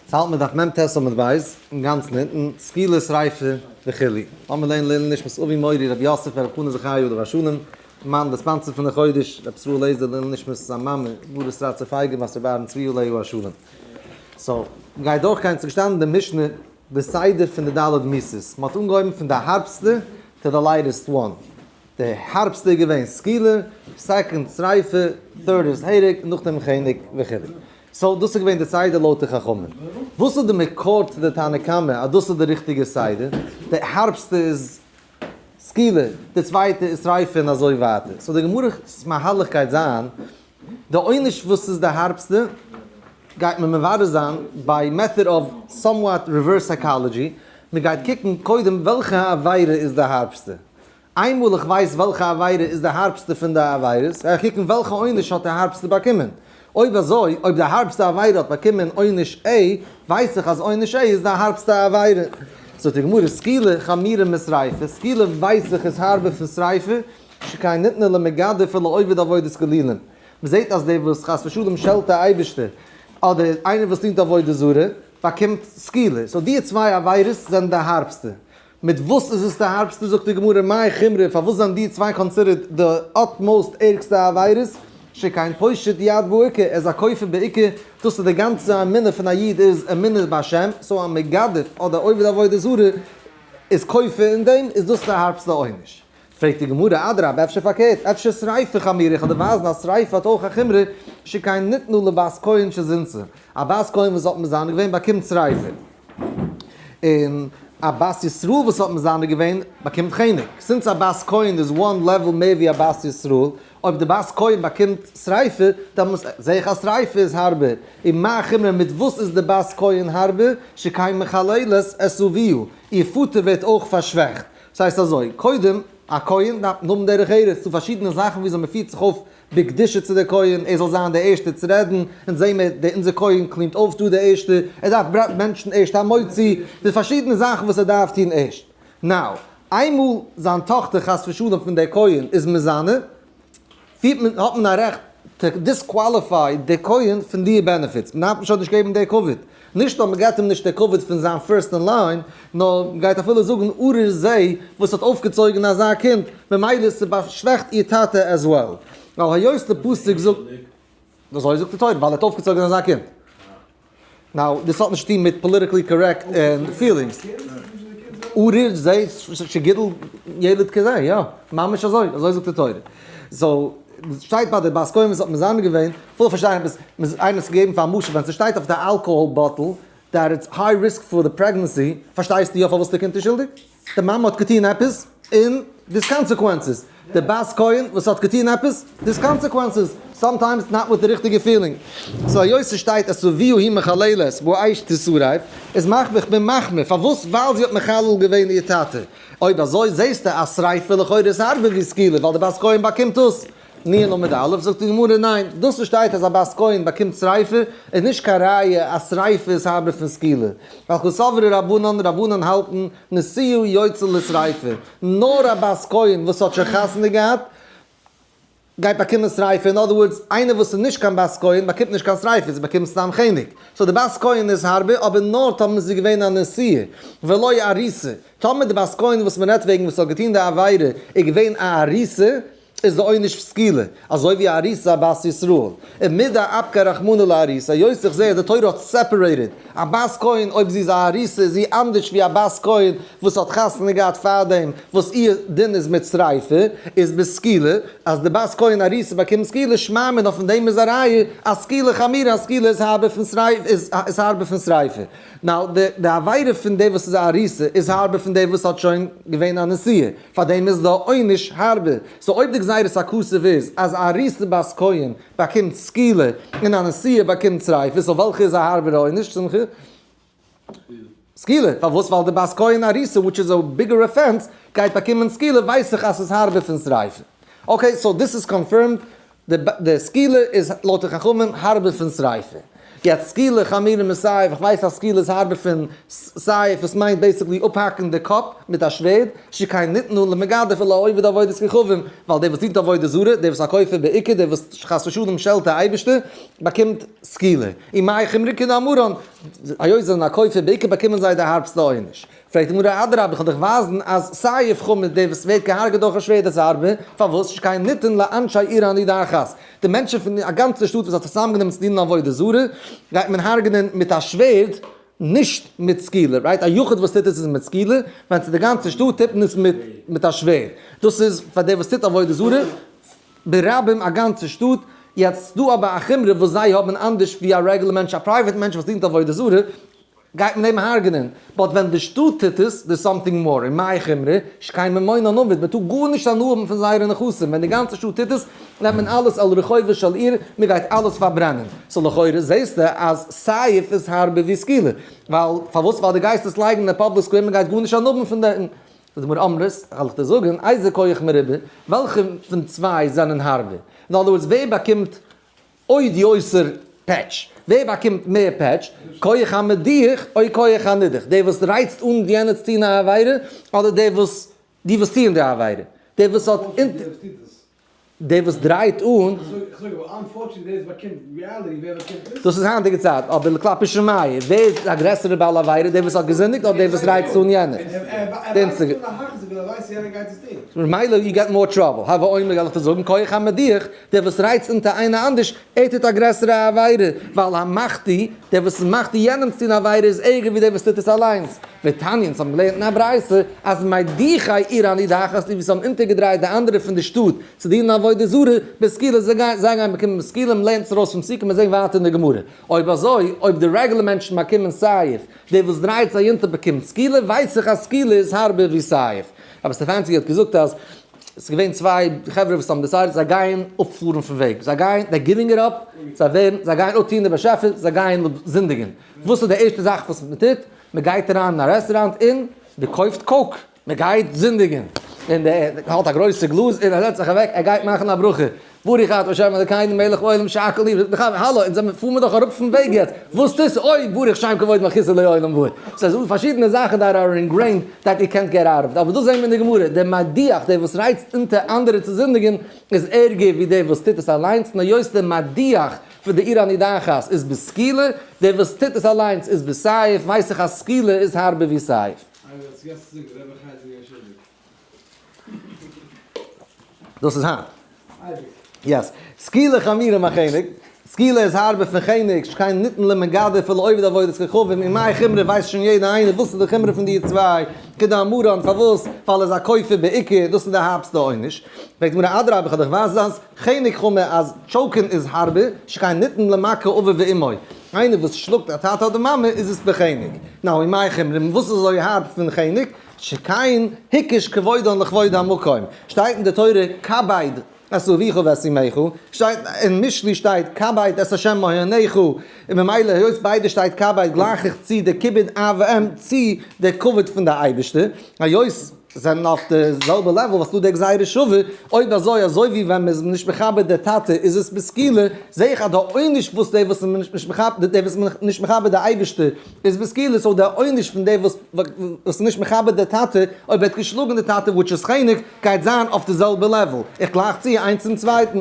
ס'האלט מיר דף מ ט עמוד ב', אינגאנצן אונטן, סקילה שריפה וכו'. לאמיר לערנען לעילוי נשמת אבי מורי רבי יוסף ברב חנא זכרי' עליו השלום, מאן די sponsor פון די חודש, רבי ישראל לעזער לעילוי נשמת זיין מאמע, מרת רצה פייגא בת רבי אהרן צבי עליו השלום. so, מ'גייט דורכגיין, ס'איז געשטאנען אין די משנה די סדר פון די ד' מיתות, מ'האט אנגעהויבן פון די הארבסטע to the lightest one. די הארבסטע איז געווען סקילה, second שריפה, third איז הרג, נאכדעם חנק וכו'. so דאס איז געווען די סדר לויט די חכמים. וואס איז די מקור צו די תנא קמא אז דאס איז די ריכטיגע סדר? די הארבסטע איז סקילה, די צווייטע איז שריפה און אזוי ווייטער. so די גמרא'ס מהלך גייט זיין, די עונש וואס איז די הארבסטע גייט מען מברר זיין by method of somewhat reverse psychology, מען גייט קוקן קודם וועלכע עבירה איז די הארבסטע, איינמאל איך ווייס וועלכע עבירה איז די הארבסטע פון די עבירות, גיי איך קוקן וועלכע עונש האט די הארבסטע באקומען. אויב אזוי, אויב די הארבסטע עבירה האט באקומען עונש A, ווייס איך אז עונש A איז די הארבסטע עבירה. זאגט די גמרא, סקילה חמירא משריפה, סקילה ווייס איך איז הארבער פון שריפה, שכן ניתנה למגדף ולעובד עבודת גלילים. מ'זעט אז דער וואס חס ושלום שעלט די אייבערשטער, אדער איינער וואס דינט עבודה זרה, באקומט סקילה. so די צוויי עבירות זענען די הארבסטע. מיט וואס איז עס די הארבסטע זאגט די גמרא מאי חומרא פארוואס זענען די צוויי considered די utmost ערגסטע עבירות שכן פושט יד בעיקר ער איז א כופר בעיקר דאס איז די גאנצע אמונה פון א איד איז אמונה בהשם so א מגדף אדער עובד עבודה זרה איז כופר אין דעם איז דאס די הארבסטע עונש פרעגט די גמרא אדרבה אפשר פארקערט אפשר שריפה חמירא איך וועל דיר ווייזן אז שריפה האט אויך א חומרא שכן ניתנה לבת כהן שזינתה א בת כהן וואס האט מזנה געווען באקומט שריפה. און א בת ישראל וואס האט מזנה געווען באקומט חנק. since א בת כהן איז one level מער ווי א בת ישראל, אויב די בת כהן באקומט שריפה, דעמאלס זע איך אז שריפה איז הארבער. און מה חומרא מיט וואס איז די בת כהן הארבער? שכן מחללת את אביה, איר פאטער ווערט אויך פארשוועכט. ס'הייסט אזוי, קודם, א כהן דארף האבן דרך ארץ צו פארשידענע זאכן וויאזוי מ'פירט זיך אויף בקדושה צו דער כהן, ער זאל זיין דער ערשטער צו רעדן, אונז זעהן מיר דער אונזער כהן clean ט אויף דא דער ערשטער, ער דארף בענטשן ערשט המוציא, די פארשידענע זאכן וואס ער דארף טון ערשט. now, איינמאל זיין טאכטער חס ושלום פון דער כהן איז מזנה, פירט מען, האט מען א רעכט to disqualify דער כהן פון די benefits, מען דארף אים שוין נישט געבן דער כבוד, נישט נאר מען געבט אים נישט דער כבוד פון זיין first in line, נאר מען גייט אפילו זאגן ארור זה וואס האט אויפגעצויגן אזא קינד, ממילא ס'באשוועכט איר טאטע as well. ווייל היות די פסוק זאגט, אזוי זאגט די תורה, ווייל ער האט אויפגעצויגן אזא קינד. now, דאס האט נישט צוטון מיט politically correct און feelings. ארור זה שגידל ילד כזה, יא, ממש אזוי, אזוי זאגט די תורה. so, שטייט ביי די בת כהן וואס האט מזנה געווען, כ'וויל פארשטיין עפעס, איינער האט עס געגעבן פאר א משל, ווען ס'שטייט אויף די alcohol bottle that it's high risk for the pregnancy, פארשטייסטו יא פארוואס די קינד איז שולדיג? די מאמע האט געטון עפעס און there's consequences, די בת כהן וואס האט געטון עפעס, there's consequences, sometimes not מיט די ריכטיגע feeling. so היות ס'שטייט את אביה היא מחללת באש תשרף, איז מחמיר, כ'בין מחמיר, פארוואס? ווייל זי האט מחלל געווען איר טאטע. אויב אזוי זעסטו אז שריפה לכאורה איז הארבער ווי סקילה ווייל די בת כהן באקומט דאס. נ עמוד א', זאגט די גמרא ניין, דאס וואס שטייט אז א בת כהן באקומט שריפה איז נישט קיין ראיה אז שריפה איז הארבער פון סקילה, ווייל קסברי רבנן, רבנן האלטן נשואה יוצאה לשריפה, נאר א בת כהן וואס האט שוין חתונה געהאט גייט באקומען שריפה, in other words איינער וואס איז נישט קיין בת כהן באקומט נישט קיין שריפה, זי באקומט סתם חנק, so די בת כהן איז הארבער אבער נאר טאמער זי איז געווען א נשואה ולא ארוסה, טאמער די בת כהן וואס מען רעדט וועגן וואס האט געטון די עבירה איז געווען א ארוסה, איז די עונש סקילה, אזוי ווי א ארוסה א בת ישראל, און מדאפקיה רחמנא לארוסה, היות איך זעה אז די תורה האט separated א בת כהן אויב זי איז א ארוסה איז זי אנדערש ווי א בת כהן וואס האט חתונה געהאט פארדעם וואס איר דין איז מיט שריפה, איז בסקילה, אז די בת כהן ארוסה באקומט סקילה שמע מינה פון דעם איז א ראיה אז סקילה חמירא אז סקילה איז הארבער פון שריפה איז הארבער פון שריפה. now די עבירה פון דער וואס איז א ארוסה איז הארבער פון דער וואס האט שוין געווען א נשואה, פאר דעם איז די עונש הארבער. so אויב די גזירת הכתוב איז אז א ארוסה בת כהן באקומט סקילה און א נשואה באקומט שריפה, so וועלכע איז א הארבערע עונש? שמחה? סקילה. פארוואס? ווייל די בת כהן ארוסה which is a bigger offense גייט באקומען סקילה ווייס איך אז ס'איז הארבער פון שריפה. okay so דאס איז confirmed די סקילה איז לויט די חכמים הארבער פון שריפה. יעצט סקילה חמירא מסייף, איך ווייס אז סקילה איז הארבער פון סייף וואס מיינט basically אפהאקן די קאפ מיט א שווערד, שכן ניתנה למגדף ולעובד עבודת כוכבים, ווייל דער וואס דינט עבודה זרה, דער וואס א כופר בעיקר, דער וואס חס ושלום שעלט די אייבערשטער, באקומט סקילה. ומאי חומרא כדאמרן, היות זיי זענען א כופר בעיקר באקומען זיי די הארבסטע עונש. פרעגט די גמרא אדרבה איך וועל דיך ווייזן אז סייף חמור דער וואס ווערט געהארגעט דורך א שווערד איז הארבער, פארוואס שכן ניתן לאנשי עיר הנידחת, די מענטשן פון א גאנצע שטאט וואס האט זיך צוזאמגענומען צו דינען עבודה זרה גייט מען הרג'נען מיט א שווערד נישט מיט סקילה, right? א יחיד וואס טוט עס איז מיט סקילה, ווען ס'איז די גאנצע שטאט טוט מען עס מיט א שווערד, דאס איז פאר דער וואס טוט עבודה זרה ברבים א גאנצע שטאט, יעצט ס'דא אבער א חומרא וואס זיי האבן אנדערש ווי א רעגולער מענטש, א private מענטש וואס דינט עבודה זרה גייט מען אים הרג'נען, but ווען די שטאט טוט עס, there's something more, און מאי חומרא, שכן ממונן אבד, מען טאר גארנישט הנאה האבן פון זייערע נכסים, ווען די גאנצע שטאט טוט עס, נעמט מען אלעס על רחובה של עיר, מען גייט אלעס פארברענען. so לכאורה זעסטו אז סייף איז הארבער ווי סקילה, ווייל פארוואס ווייל דו גייסט עס לייגן אין די public square, מען גייט גארנישט הנאה האבן פון דעם. זאגט די גמרא אמרת, וועל איך דיר זאגן, איזה כח מרובה, וועלכע פון צוויי זענען הארבער? אין other words, ווער באקומט עוד יותר פעטש? ווער באקומט מער פעטש? כח המדיח או כח הנידח? דער וואס רייצט אן יענער צו טון א עבירה, אדער דער וואס די וואס טוען די עבירה? דער וואס האט אונטער דער וואס דרייט אן. דאס איז היינטיגע צייט, אבער כלפי שמיא, ווער איז א גרעסערע בעל עבירה, דער וואס האט געזינדיגט אדער דער וואס רייצט אן יענער? ממילא you get more trouble, הוה אומר וועל איך דיר זאגן, כח המדיח, דער וואס רייצט אונטער איינער אנדערש, ער טוט א גרעסערע עבירה, ווייל המחטיא, דער וואס איז מחטיא יענעם צו טון עבירה איז ערגער ווי דער וואס טוט עס אליינס. ותניא, אונז האבן געלערנט אין א ברייתא, אז מדיחי עיר הנידחת, די וואס האבן אונטערגעדרייט די אנדערע פון די שטאט צו דינען עבודה זרה, בסקילה, זיי גייען באקומען סקילה, מען לערנט עס ארויס פון פסוקים, מיר זעען ווייטער אין די גמרא. אויב אזוי, אויב די רעגולער מענטשן באקומען סייף, דער וואס דרייט זיי אונטער באקומט סקילה, ווייס איך אז סקילה איז הארבער ווי סייף. אבער סטעפאנסקי האט געזאגט אז ס'איז געווען צוויי חברה וואס האבן decided זיי גייען אפפארן פון וועג, זיי גייען, they're giving it up, זיי ווערן, זיי גייען אפטון די באשעפער, זיי גייען זינדיגן. וואס איז די ערשטע זאך וואס מען טוט? מען גייט אריין אין א רעסטוראנט און מען קויפט coke, מען גייט זינדיגן. און דער האלט א גרויסע גלאז און ער זעצט זיך אוועק, ער גייט מאכן א ברכה. ברוך אתה ה' אלקינו מלך העולם שהכל נהיה בדברו, האלא, אונז זעמיר פארן מיר דאך אראפ פון וועג יעצט, וואס טוסטו? אוי ברוך שם כבוד מלכותו לעולם ועד. ס'איז דא פארשידענע זאכן that are ingrained that יו קענט געט אוט אוו, אבער דאס זעהן מיר אין די גמרא, דער מדיח, דער וואס רייצט אונטער אנדערע צו זינדיגן, איז ערגער ווי דער וואס טוט עס אליינס, און היות דער מדיח פון די עיר הנידחת איז בסקילה, דער וואס טוט עס אליינס איז בסייף, ווייס איך אז סקילה איז הארבער ווי סייף. דאס איז היינט. yes. סקילה חמורה מחנק. סקילה איז הארבער פון חנק, שכן ניתן למגדף ולעובד עבודת כוכבים, און מאי חומרא ווייסט שוין יעדער איינער וואס איז די חומרא פון די צוויי, כדאמרן, פארוואס? ווייל ער איז א כופר בעיקר, דאס איז די הארבסטע עונש. פרעגט די גמרא אדרבה איך האב דיך ווייז אז חנק חמור אז choke ן איז הארבער, שכן ניתן למכה אביו ואמו, איינער וואס שלאגט א טאטע אדער מאמע איז עס בחנק. נו, און מאי חומרא, וואס איז אזוי הארב פון חנק? שכן הקיש כבודן לכבוד המקום, שטייט אין די תורה כבד את אביך ואת אמך, שטייט אין משלי שטייט כבד את ה' אלקיך, און ממילא היות ביידע שטייט כבד גלייך איך צו די כיבוד אב ואם צו די כבוד פון די אייבערשטער, היות זענען אויף די זעלבע level וואס דא די גזירה שווה, אויב אזוי אזוי ווי ווען מ'איז נישט מכבד די טאטע איז עס בסקילה, זעה איך אז די עונש וואס די וואס איז נישט מכבד די וואס איז נישט מכבד די אייבערשטער איז בסקילה, so די עונש פון די וואס איז נישט מכבד די טאטע אויב ער האט געשלאגן די טאטע which is חנק גייט זיין אויף די זעלבע level, איך גלייך צו איינס צום צווייטן.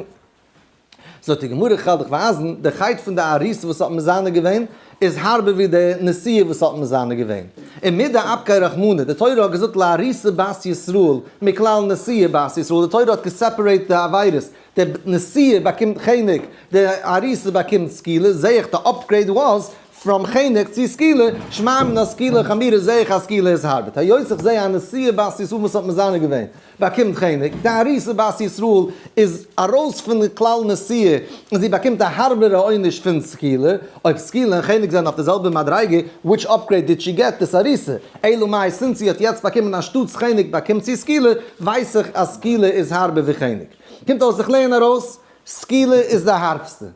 זאגט די גמרא כ'וועל דיך ווייזן, די חטא פון די ארוסה וואס האט מזנה געווען איז הארבער ווי די נשואה וואס האט מזנה געווען. און מדאפקיה רחמנא, די תורה האט געזאגט לארוסה בת ישראל מכלל נשואה בת ישראל, די תורה האט גע separate די עבירות, די נשואה באקומט חנק, די ארוסה באקומט סקילה, זעה איך די upgrade was from חנק צו סקילה, שמע מינה סקילה חמורה זעה איך אז סקילה איז הארבער, היות איך זעה א נשואה בת ישראל וואס האט מזנה געווען באקומט חנק, די ארוסה בת ישראל איז ארויס פון כלל נשואה און זי באקומט א הארבערע עונש פון סקילה, אויב סקילה און חנק זענען אויף די זעלבע מדריגה, which upgrade did she get this ארוסה? אלא מאי since זי האט יעצט באקומען אנשטאטס חנק באקומט זי סקילה, ווייס איך אז סקילה איז הארבער ווי חנק. קומט אויס איך לערן ארויס, סקילה איז די הארבסטע.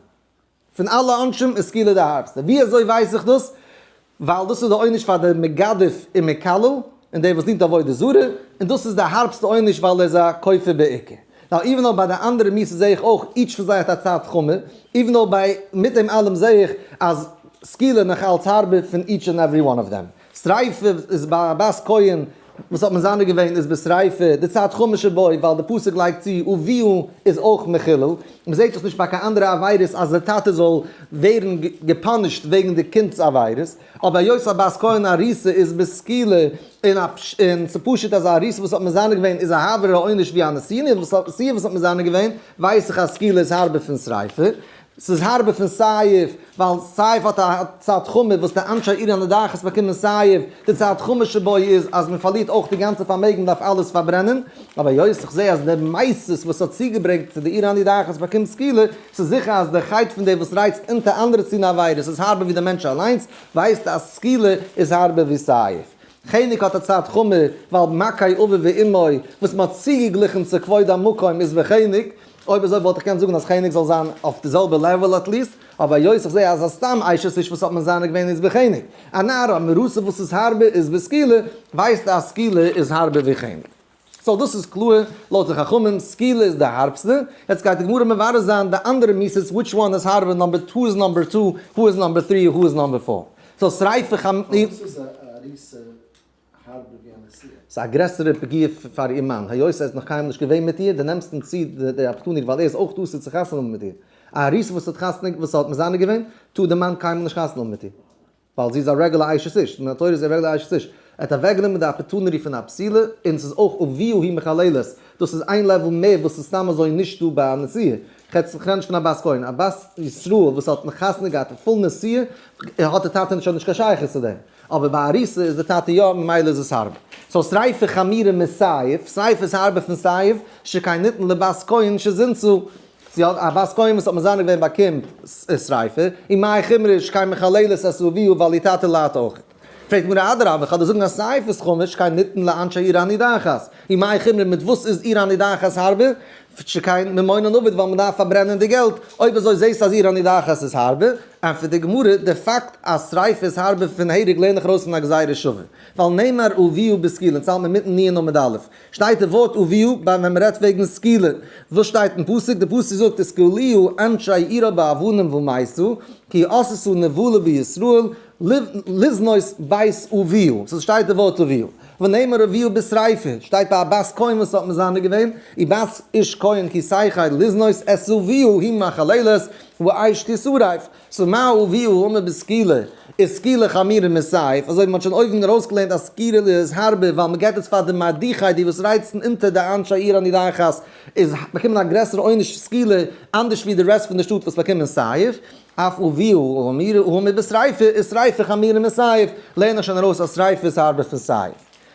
פון אלע עונשים איז סקילה די הארבסטע. ווי אזוי ווייס איך דאס? ווייל דאס איז די עונש פאר די מגדף און מקלל, און דער וואס דינט עבודה זרה, און דאס איז די הארבסטע עונש ווייל ער איז א כופר בעיקר. now even though ביי די אנדערע מיתות זעה איך אויך each פון זיי האט א צד חמור, even though ביי מיט דעם אלעם זעה איך אז סקילה נאך אלץ הארבער פון each and every one of them. שריפה איז ביי א בת כהן. וואס האט מזנה געווען איז בשריפה, די צד חמור שבו, ווייל די פסוק לייגט צו אביו איז אויך מחולל, מען זעט דאך נישט ביי קיין אנדערע עבירות אז די טאטע זאל ווערן געפאנישט וועגן די קינד'ס עבירות, אבער היות א בת כהן ארוסה איז בסקילה און און ס'פשוט אז א ארוסה וואס האט מזנה געווען איז א הארבערע עונש ווי א נשיא וואס האט מזנה געווען, ווייס איך אז סקילה איז הארבער פון שריפה. ס'איז הארבער פון סייף, ווייל סייף האט א צד חמור וואס די אנשי עיר הנידחת באקומען סייף, די צד חמור שבו איז אז מען פארלירט אויך די גאנצע פארמעגן, מען דארף אלעס פארברענען, אבער היות איך זעה אז די מסית וואס האט צוגעברענגט צו די עיר הנידחת באקומט סקילה, ס'איז זיכער אז די חטא פון דער וואס רייצט אונטער אנדערע צו אן עבירה איז הארבער ווי דער מענטש אליינס, ווייסטו אז סקילה איז הארבער ווי סייף. חנק האט א צד חמור, ווייל מכה אביו ואמו וואס מען האט צוגעגליכן צו כבוד המקום איז בחנק, אויב אזוי וואלט איך געקענט זאגן אז חנק זאל זיין אויף די זעלבע level at least, אבער היות איך זעה אז א סתם אשת איש וואס האט מזנה געווען איז בחנק, א נערה מאורסה וואס איז הארבער איז בסקילה, ווייסטו אז סקילה איז הארבער ווי חנק. so דאס איז קלאר לויט די חכמים, סקילה איז די הארבסטע, יעצט גייט די גמרא מברר זיין די אנדערע מיתות which one איז הארבער number two איז number two, who איז number three, who איז number four. so שריפה חמ. פארוואס איז א ארוסה הארבער ווי א נשואה? ס'איז א גרעסערע פגיעה פאר איר מאן, היות ער איז נאך קיינמאל נישט געווען מיט איר, די נעמסט אים צו די opportunity ווייל ער איז אויך אסור צו חתונה האבן מיט איר. א ארוסה וואס האט חתונה וואס האט מזנה געווען, טאר די מאן קיינמאל נישט חתונה האבן מיט איר. ווייל זי איז א רעגולער אשת איש, מן התורה איז זי א רעגולער אשת איש. ער האט אוועקגענומען די opportunity פון א בתולה, און ס'איז אויך אביה היא מחללת, דאס איז איין level מער וואס איז סתם אזוי נישט דא ביי א נשואה. כ'רעד נישט פון א בת כהן, א בת ישראל וואס האט חתונה געהאט full נשואה, האט די טאטע שוין נישט קיין שייכות צו דעם. אבער ביי ארוסה איז די טאטע יא, ממילא איז עס הארב. so שריפה חמורה מסייף, שריפה איז הארבער פון סייף, שכן ניתן לבת כהן שזינתה. זי האט א בת כהן וואס האט מזנה געווען באקומט שריפה, ומאי חומרא שכן מחללת את אביה ווייל איר טאטע ליידט אויך. פרעגט גמרא אדרבה איך וועל דיר זאגן אז סייף איז חמור שכן ניתן לאנשי עיר הנידחת, ומאי חומרא מיט וואס איז עיר הנידחת הארבער? שכן ממונן אבד ווייל מען דארף פארברענען די געלט, אויב אזוי זעסטו אז עיר הנידחת איז הארבער, ענטפערט די גמרא, די פאקט אז שריפה איז הארבער פון הרג לערן איך ארויס פון א גזירה שווה, ווייל נאמר אביה בסקילה, אונז האלט מיר מיטן נ' עמוד א', שטייט די ווארט אביה ביי ווען מ'רעדט וועגן סקילה, וואס שטייט אין פסוק? די פסוק זאגט וסקלוהו אנשי עירה באבנים ומתו, כי עשתה נבלה בישראל לזנות בית אביה, so שטייט די ווארט אביה, ונאמר אביה בשריפה, שטייט ביי א בת כהן וואס האט מזנה געווען, ובת איש כהן כי תחל לזנות את אביה היא מחללת באש תשרף. so מה אביה האמור בסקילה, איז סקילה חמורה מסייף, אזוי ווי מ'האט שוין אויבן ארויסגעלערנט אז סקילה איז הארבער ווייל מ'געט עס פאר די מדיחי די וואס רייצן אונטער די אנשי עיר הנידחת איז באקומען א גרעסערע עונש סקילה אנדערש ווי די rest פון די שטאט וואס באקומען סייף, אף אביה האמור בשריפה איז שריפה חמורה מסייף, לערן איך שוין ארויס אז שריפה איז הארבער פון סייף.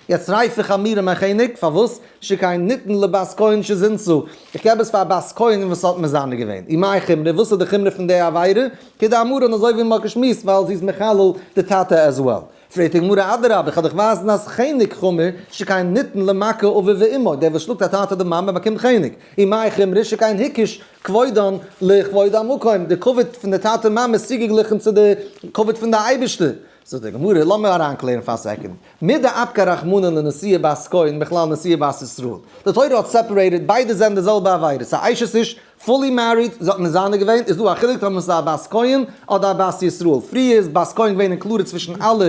יעצט שריפה חמורה מחנק, פארוואס? שכן ניתן לבת כהן שזינתה, איך געב עס פאר א בת כהן וואס האט מזנה געווען, ומאי חומרא, וואס איז די חומרא פון די עבירה? כדאמרן אזוי ווי מ'האט געשמועסט ווייל זי איז מחלל די טאטע as well. פרעגט די גמרא אדרבה איך וועל דיך ווייזן אז חנק חמור שכן ניתן למכה אביו ואמו, דער וואס שלאגט א טאטע אדער מאמע באקומט חנק, ומאי חומרא שכן הקיש כבודן לכבוד המקום, די כבוד פון די טאטע און מאמע איז צוגעגליכן צו די כבוד פון די אייבערשטער. זאגט די גמרא, לאמיר אריינקלערן פאר א second, מדאפקיה רחמנא לנשואה בת כהן מכלל נשואה בת ישראל, די תורה האט separated, ביידע זענען די זעלבע עבירה, ס'איז א אשת איש, fully married, זי האט מזנה געווען, איז דא א חילוק טאמער ס'איז א בת כהן אדער א בת ישראל, פריער איז בת כהן געווען included צווישן אלע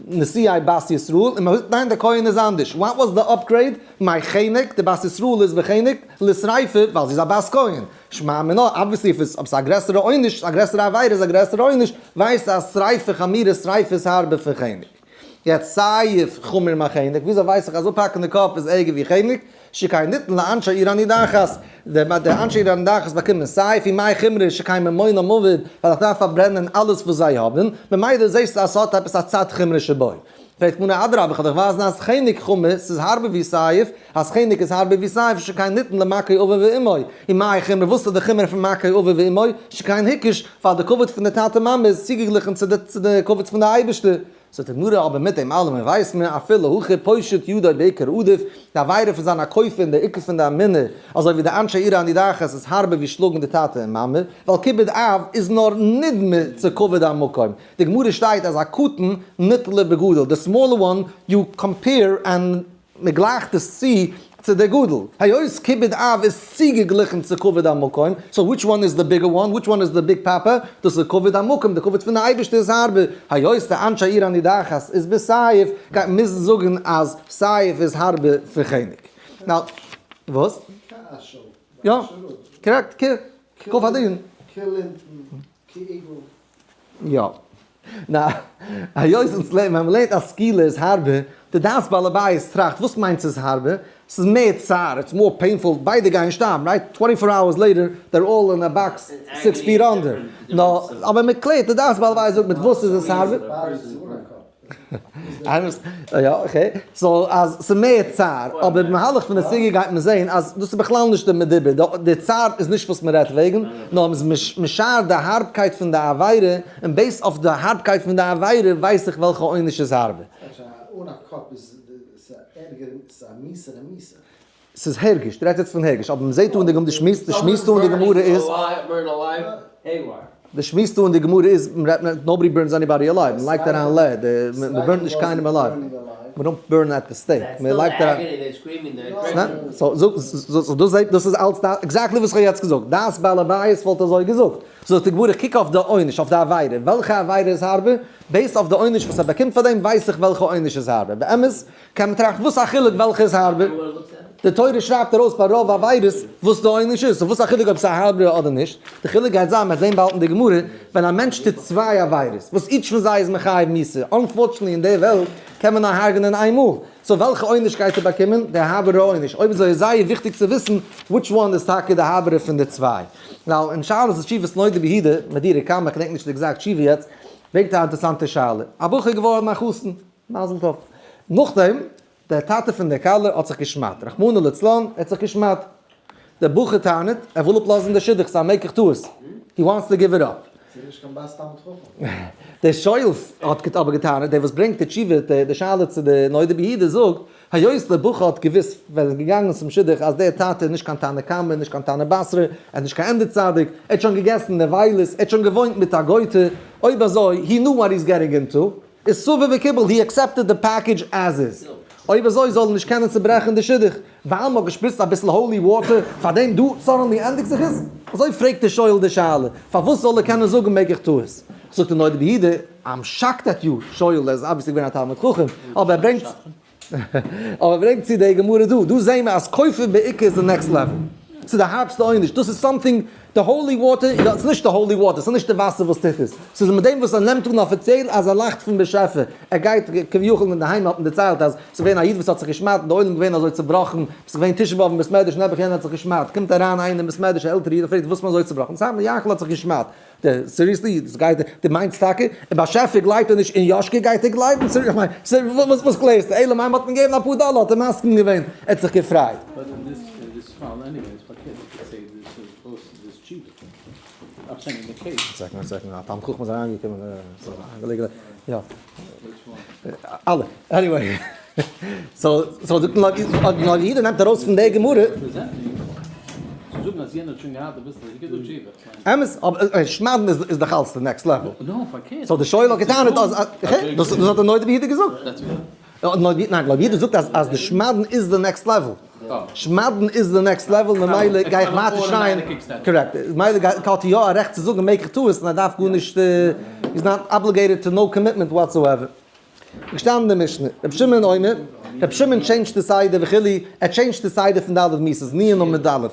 נשואי בת ישראל, און מ'האט געזאגט ניין די כהן איז אנדערש, what was the upgrade? מחנק, די בת ישראל איז בחנק, לשריפה, ווייל זי איז א בת כהן. שמע מינה, obviously if אויב ס'איז א גרעסערע עונש, א גרעסערע עבירה איז א גרעסערע עונש, ווייסטו אז שריפה חמורה שריפה איז הארבער פון חנק. יעצט סייף חמור מחנק, וויאזוי ווייס איך אז אפהאקן די קאפ איז ערגער ווי חנק? שכן ניתן לאנשי עיר הנידחת, די אנשי עיר הנידחת באקומען סייף, ומאי חומרא שכן ממונם אבד, ווייל איך דארף פארברענען אלעס וואס זיי האבן, ממילא זעסטו אז ס'האט עפעס א צד חומרא שבו. פרעגט גמרא אדרבה כ'וועל דיך ווייזן אז חנק חמור, ס'איז הארבער ווי סייף, אז חנק איז הארבער ווי סייף, שכן ניתן למכה אביו ואמו, ומאי חומרא וואס איז די חומרא פון מכה אביו ואמו, שכן הקיש, ווייל די כבוד פון די טאטע מאמע איז צוגעגליכן צו די צו די כבוד פון די אייבערשטער. זאגט די גמרא אבער מיט דעם אלעמען ווייסט מען אפילו הכי פושט ידו בעיקר עדיף, די עבירה פון זיין א כופר אין די עיקר פון די אמונה, אזוי ווי די אנשי עיר הנידחת איז הארבער ווי שלאגן די טאטע און מאמע, ווייל כיבוד אב איז נאר נדמה צו כבוד המקום, די גמרא שטייט אז א קטן נתלה בגדול, די smaller one you compare and מען גלייכט עס צו צו דער גדול. היות כיבוד אב איז צוגעגליכן צו כבוד המקום, so which one איז the bigger one? Which one איז the big papa? דאס איז כבוד המקום, די כבוד פון די אייבערשטער איז הארבער. היות די אנשי עיר הנידחת איז בסייף, גייט מען מוזן זאגן אז סייף איז הארבער פון חנק. Now, וואס? יא, correct, כ ק הדין. יא. נא, היות אונז לערנען, ווען מ'לערנט אז סקילה איז הארבער, די דעת בעל הבית טראכט, וואס מיינט ס'איז הארבער? ס'איז מער צער, it's more painful, ביידע גייען שטארבן, right? 24 hours later, they're all in a box six feet under. נא, אבער מ'קלערט, די דעת בעל הבית זאגט מיט וואס איז עס הארבער? יא, okay. So אז ס'איז מער צער, אבער במהלך פון די סוגיא גייט מען זעהן אז דאס איז בכלל נישט די מדובר, די צער איז נישט וואס מ'רעדט וועגן, נאר מ'איז משער די הארבקייט פון די עבירה, און based אויף די הארבקייט פון די עבירה ווייס איך וועלכע עונש איז הארבער. אן א קאפ איז ערגער, ס'איז א מיאוס'ערע מיתה. ס'איז הרגש, דו רעדסט יעצט פון הרגש, אבער מ'זעט דא אין די גמ', די שמועס, די שמועס דא אין די גמרא איז, די שמועס דא אין די גמרא איז, nobody burns anybody alive, מ'לייגט אריין lead, מ'בורנט נישט קיינעם alive, we don't burn at the stake, מ'לייגט אריין, so דאס זעט, דאס איז אלץ exactly וואס איך האב יעצט געזאגט, דעת בעל הבית וואלט אזוי געזאגט, זאגט די גמרא איך קוק אויף די עונש, אויף די עבירה, וועלכע עבירה איז הארבער, based אויף די עונש וואס ער באקומט פאר דעם ווייס איך וועלכע עונש איז הארבער, באמת קען מען טראכטן וואס א חילוק וועלכע איז הארבער? די תורה שרייבט ארויס ביי רוב עבירות וואס די עונש איז, so וואס א חילוק אויב ס'איז א הארבערע אדער נישט? די חילוק גייט זיין, מ'וועט זען באלד אין די גמרא, ווען א מענטש טוט צוויי עבירות, וואס each פון זיי איז מחייב מיתה, unfortunately אין די וועלט קען מען נאר הרג'נען איין מאל, so וועלכע עונש גייט ער באקומען? די הארבערע עונש. אויב אזוי איז זייער וויכטיג צו וויסן which one איז טאקע די הארבערע פון די צוויי. Now, אין שאלות ותשובות נודע ביהודה, מהדורא קמא, כ'דענק נישט די exact תשובה יעצט, ברענגט א אינטערעסאנטע שאלה. א בחור איז געווארן א חתן. מזל טוב. נאכדעם, דער טאטע פון דער כלה האט זיך געשמד'ט, רחמנא לצלן, ער האט זיך געשמד'ט. דער בחור טענה'ט, ער וויל אפלאזן די שידוך, ס'איז א מקח טעות. He wants to give it up. ס'איז נישט קיין בת תלמיד חכם. דער שואל האט אבער געטענה'ט, דער וואס ברענגט די תשובה, די שאלה צו די נודע ביהודה זאגט, היות דער בחור האט געוואוסט ווען ער איז געגאנגען צום שידוך אז דער טאטע איז נישט קיין תנא קמא, נישט קיין תנא בתרא, ער איז נישט קיין ענדע צדיק, ער האט שוין געגעסן נבילות, ער האט שוין געוואוינט מיט א גוי'טע, אויב אזוי, he knew what he's getting into, איז סבר וקיבל, he accepted the package as is. אויב אזוי זאל ער נישט קענען צוברעכן די שידוך, ווייל מ'האט געשפריצט אביסל holy water פאר דעם דא suddenly ענדיגט זיך עס? אזוי פרעגט דער שואל די שאלה, פארוואס זאל ער קענען זאגן מקח טעות? זאגט דער נודע ביהודה, I'm shocked at you, שואל, ער איז obviously געווען א תלמיד חכם, אבער ער ברענגט אבער ער ברענגט צו די גמרא דא, דא זעהן מיר אז כופר בעיקר איז די next level, ס'איז די הארבסטע עונש, דאס איז something, די holy water, ס'איז נישט די holy water, ס'איז נישט די וואסער וואס טוט עס, ס'איז מיט דעם וואס ער נעמט אן אפיציעל אז ער לאכט פון באשעפער, ער גייט, כביכול אינדערהיים האט מען דערציילט אז ס'איז געווען א איד וואס האט זיך געשמד'ט און די עולם איז געווען אזוי צובראכן, ס'איז געווען תשעה באב אין בית מדרש נעבעך יענער האט זיך געשמד'ט, קומט אריין איינער אין בית מדרש א עלטערע איד און פרעגט וואס איז מען אזוי צובראכן, סא יענקל האט זיך געשמד'ט, Seriously, דאס גייט, דו מיינסט טאקע? אין באשעפער גלייבט ער נישט, אין יאשקע גייט ער גלייבן? איך מיין, וואס קלערסטו? אלא מאי מ'האט אים געגעבן אפאר דאלער האט ער מסכים געווען, ער האט זיך געפרייט. But in this in this פאל anyway איז פארקערט you could say this is both this תשובה. I'm saying in the case. Second, א second, א תלמיד חכם איז אריינגעקומען, יא. אלע. Anyway. So, so זאגט נאר יעדער נעמט ארויס פון די גמרא. צו זאגן אז יענער האט שוין געהאט אביסל היגע דא תשובה, כ'מיין. אמת, אבער שמד'ן איז דאך אלץ די next level. No, פארקערט. So די שואל האט געטענה'ט אז, דאס האט דער נודע ביהודה געזאגט. ניין, נודע ביהודה זאגט אז די שמד'ן איז די next level. שמד'ן איז די next level, ממילא גיי איך ווייטער שרייען. Correct. ממילא האט ער יא א רעכט צו זאגן מקח טעות און ער דארף גארנישט, he's not obligated to no commitment whatsoever. געשטאנען אין די משנה, רבי שמעון אומר, רבי שמעון change ט די סדר וכו', ער change ט די סדר פון ד' מיתות, נ' און מיט א'.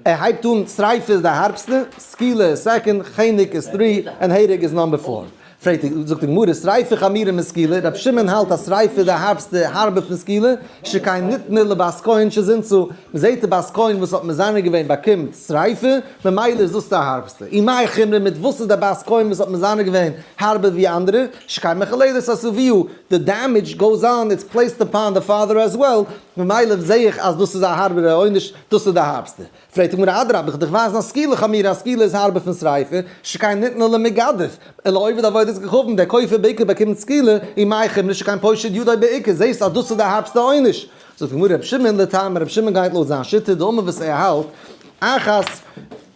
ער הייבט אן, שריפה איז די הארבסטע, סקילה איז second, חנק איז three, און הרג איז number four. פרעגט די, זאגט די גמרא, שריפה חמורה מסקילה, רבי שמעון האלט אז שריפה איז די הארבסטע, הארבער פון סקילה, שכן ניתנה לבת כהן שזינתה, מ'זעט די בת כהן וואס האט מזנה געווען באקומט שריפה, ממילא איז דאס די הארבסטע. ומאי חומרא מיט וואס איז די בת כהן וואס האט מזנה געווען הארבער ווי אנדערע? שכן מחוללת את אביה, the damage goes on, it's placed upon the father as well, ממילא זעה איך אז דאס איז א הארבערע עונש, דאס איז די הארבסטע. פרעגט די גמרא אדרבה איך דיך ווייזן אז סקילה חמורה, אז סקילה איז הארבער פון שריפה, שכן ניתנה למגדף, ולעובד עבודת כוכבים, דער כופר בעיקר באקומט סקילה, ומאי חומרא שכן פושט ידו בעיקר, זעסט אז דאס איז די הארבסטע עונש. זאגט די גמרא רבי שמעון לטעמיה, רבי שמעון גייט לויט זיין שיטה, דאמר וואס ער האלט, אחת.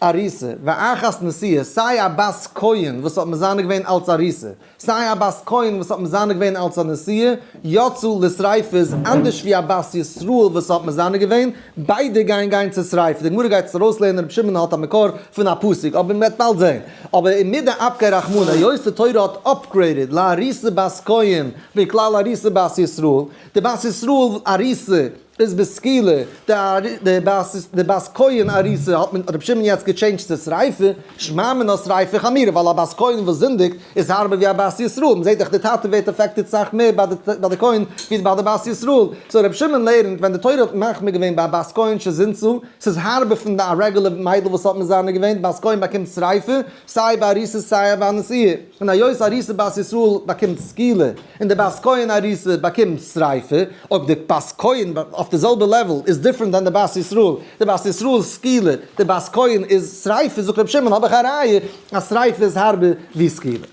ארוסה ואחת נשואה, סיי א בת כהן וואס האט מזנה געווען אלץ ארוסה, סיי א בת כהן וואס האט מזנה געווען אלץ א נשואה, יצאו לשריפה איז אנדערש ווי א בת ישראל וואס האט מזנה געווען, ביידע גייען גיין צו שריפה, די גמרא גייט עס ארויסלערנען, רבי שמעון האט א מקור פון א פסוק, אבער מען וועט באלד זען. אבער ומדאפקיה רחמנא, היות די תורה האט upgraded לארוסה בת כהן מכלל ארוסה בת ישראל, די בת ישראל ארוסה איז בסקילה, די בת כהן ארוסה האט מען רבי שמעון יעצט געטשעינדזשט צו שריפה, שמע מינה שריפה חמירא, ווייל א בת כהן וואס זינדיגט איז הארבער ווי א בת ישראל, מ'זעט דאך די טאטע ווערט affected סאך מער ביי די כהן ווי ביי די בת ישראל, so רבי שמעון לערנט ווען די תורה האט מחמיר געווען ביי א בת כהן שזינתה, ס'איז הארבער פון די א רעגולער מיידל וואס האט מזנה געווען, בת כהן באקומט שריפה, סיי ביי ארוסה סיי ביי נשואה, און היות ארוסה בת ישראל באקומט סקילה, און די בת כהן ארוסה באקומט שריפה, אויב די בת כהן אויף די זעלבע level איז different than די בת ישראל, די בת ישראל איז סקילה, די בת כהן איז שריפה, זאגט רבי שמעון האב איך א ראיה אז שריפה איז הארבער ווי סקילה.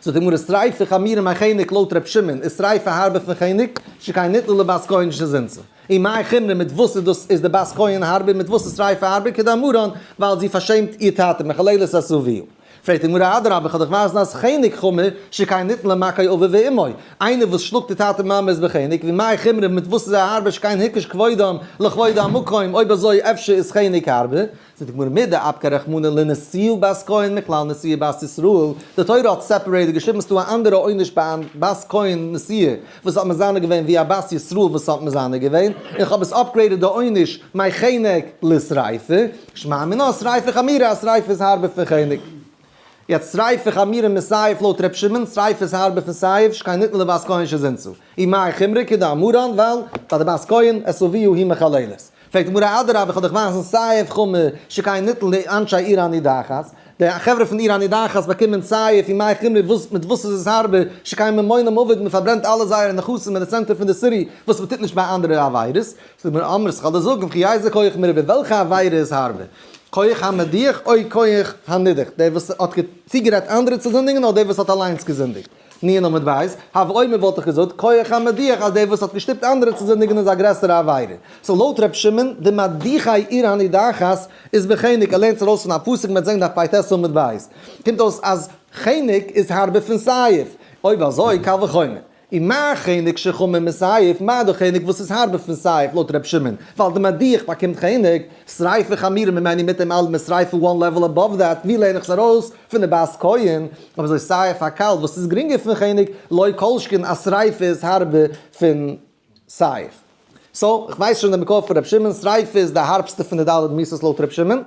זאגט די גמרא שריפה חמירא מחנק לויט רבי שמעון איז שריפה הארבער פון חנק, שכן ניתנה לבת כהן שזינתה. ומאי חומרא מיט וואס איז דאס איז די בת כהן הארבער מיט וואס איז שריפה הארבער כדאמרן ווייל זי פארשעמט איר טאטע מחללת את אביה. פרעגט די גמרא אדרבה איך וועל דיך ווייזן אז חנק חמור שכן ניתן למכה אביו ואמו, איינער וואס שלאגט די טאטע מאמע איז בחנק, ומאי חומרא מיט וואס איז ער הארבער שכן הקיש כבודם לכבוד המקום, אויב אזוי אפשר איז חנק הארבער? זאגט די גמרא מדאפקיה רחמנא לנשואה בת כהן מכלל נשואה בת ישראל, די תורה האט separated געשריבן ס'דא א אנדערע עונש ביי א בת כהן נשואה וואס האט מזנה געווען ווי א בת ישראל וואס האט מזנה געווען, און כ'האב עס upgraded די עונש מחנק לשריפה, שמע מינה שריפה חמירא אז שריפה איז הארבער פון חנק. יעצט שריפה חמירא מסייף לויט ר' שמעון, שריפה איז הארבער פון סייף, שכן ניתנה לבת כהן שזינתה. ומאי חומרא כדאמרן ווייל ביי די בת כהן את אביה היא מחללת. פרעגט די גמרא אדרבה איך וועל דיך ווייזן סייף חמור שכן ניתן לאנשי עיר הנידחת, די חברה פון עיר הנידחת באקומען סייף ומאי חומרא וואס מיט וואס איז עס הארבער שכן ממונם אבד מען פארברענט אלע זייערע נכסים אין די center פון די city וואס מען טוט נישט ביי אנדערע עבירות. זאגט די גמרא אמרת איך וועל דיר זאגן וכי איזה כח מרובה וועלכע עבירה איז הארבער כח המדיח או כח הנידח דער וואס האט צוגערעדט אנדערע צו זינדיגן אדער דער וואס האט אליינס געזינדיגט? נ עמוד בית, הוה אומר וואלט איך געזאגט, כח המדיח אז דער וואס האט געשטופט אנדערע צו זינדיגן איז א גרעסערע עבירה. so לויט ר' שמעון, די מדיחי עיר הנידחת איז בחנק, ער לערנט עס ארויס פון א פסוק מ'וועט זען דף פ"ט עמוד בית. קומט אויס אז חנק איז הארבער פון סייף. אויב אזוי קל וחומר. ומה חנק שחמור מסייף, מה דאך חנק וואס איז הארבער פון סייף לויט ר' שמעון, ווייל די מדיח באקומט חנק, שריפה חמירא ממנו מיט דעם אלעם איז שריפה one level above that, ווי לערן איך עס ארויס? פון די בת כהן, אבער אזוי סייף הקל וואס איז גרינגער פון חנק, לא כל שכן אז שריפה איז הארבער פון סייף. so, איך ווייס שוין די מקור פון ר' שמעון, שריפה איז די הארבסטע פון די ד' מיתות לויט ר' שמעון.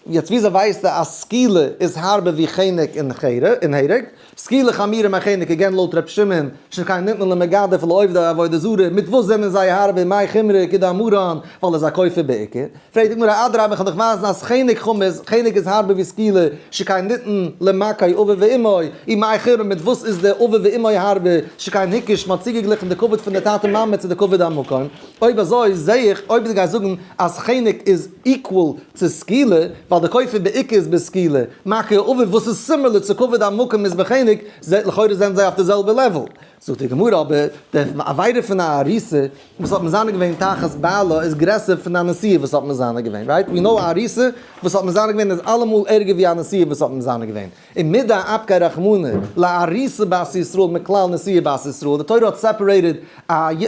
יעצט וויאזוי ווייסטו אז סקילה איז הארבער ווי חנק און הרג? סקילה חמירא מחנק again לויט ר' שמעון, שכן ניתנה למגדף ולעובדי עבודה זרה, מיט וואס זענען זיי הארבער מאי חומרא כדאמרן, ווייל עס איז א כופר בעיקר. פרעגט די גמרא אדרבה איך וועל דיך ווייזן אז חנק חמור, חנק איז הארבער ווי סקילה, שכן ניתן למכה אביו ואמו, ומאי חומרא מיט וואס איז די אביו ואמו הארבער, שכן הקיש מ'האט צוגעגליכן די כבוד פון די טאטע מאמע צו די כבוד המקום, אויב אזוי זעה איך אויב דו גייסט זאגן אז חנק איז equal צו סקילה, ווייל די כופר בעיקר איז בסקילה, מכה אביו וואס איז similar צו כבוד המקום איז בחנק, לכאורה זענען זיי אויף די זעלבע level. זאגט די גמרא אבער, די עבירה פון א ארוסה וואס האט מזנה געווען תחת בעלה איז גרעסער פון א נשואה וואס האט מזנה געווען, right? We know א ארוסה וואס האט מזנה געווען איז אלעמאל ערגער ווי א נשואה וואס האט מזנה געווען. ומדאפקיה רחמנא לארוסה בת ישראל מכלל נשואה בת ישראל, די תורה האט separated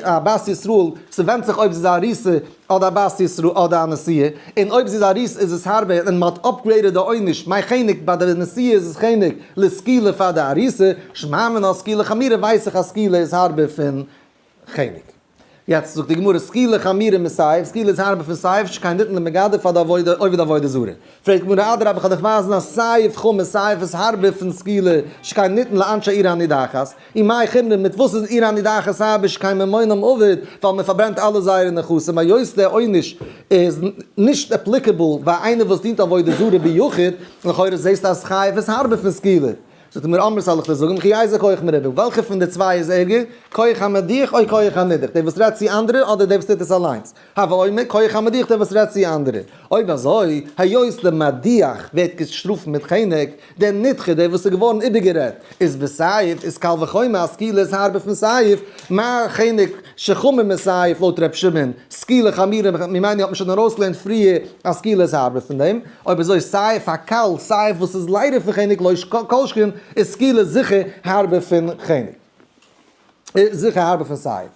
א בת ישראל, ס'ווענדט זיך אויב זי איז א ארוסה אדער א בת ישראל אדער א נשואה, און אויב זי איז ארוסה איז עס הארבער און מ'האט upgraded די עונש, מחנק ביי די נשואה איז עס חנק לסקילה פאר די ארוסה, שמע מינה סקילה חמירא ווייס איך אז סקילה איז הארבער פון חנק. יעצט זאגט די גמרא סקילה חמירא מסייף, סקילה איז הארבער פון סייף, שכן ניתן למגדף פאר די עבודה עובד עבודה זרה. פרעגט די גמרא אדרבה כ'וועל דיך ווייזן אז סייף חמור סייף איז הארבער פון סקילה, שכן ניתן לאנשי עיר הנידחת, ומאי חומרא מיט וואס איז עיר הנידחת הארבער שכן ממונם אבד, ווייל מען פארברענט אלע זייערע נכסים, היות דער עונש איז נישט applicable ביי איינער וואס דינט עבודה זרה ביחיד, לכאורה זעסטו אז סייף איז הארבער פון סקילה. זאגט די גמרא אמרת זאל איך דיר זאגן, וכי איזה כח מרובה, וועלכע פון די צוויי איז ערגער? כח המדיח או כח הנידח, דער וואס רעדט צו אנדערע אדער דער וואס טוט עס אליינס? הוי אומר כח המדיח דער וואס רעדט צו אנדערע. אויב אזוי, היות דער מדיח ווערט געשטראפט מיט חנק, דער נדחה, דער וואס איז געווארן איבערגערעדט, איז בסייף, איז קל וחומר אז סקילה איז הארבער פון סייף, מה חנק שחמור מסייף לויט ר' שמעון, סקילה חמורה ממנו האט מען שוין ארויסגעלערנט פריער אז סקילה איז הארבער פון דעם, אויב אזוי סייף הקל, סייף וואס איז ליידער פון חנק לא כל שכן, איז סקילה זיכער הארבער פון חנק. זיכער הארבער פון סייף.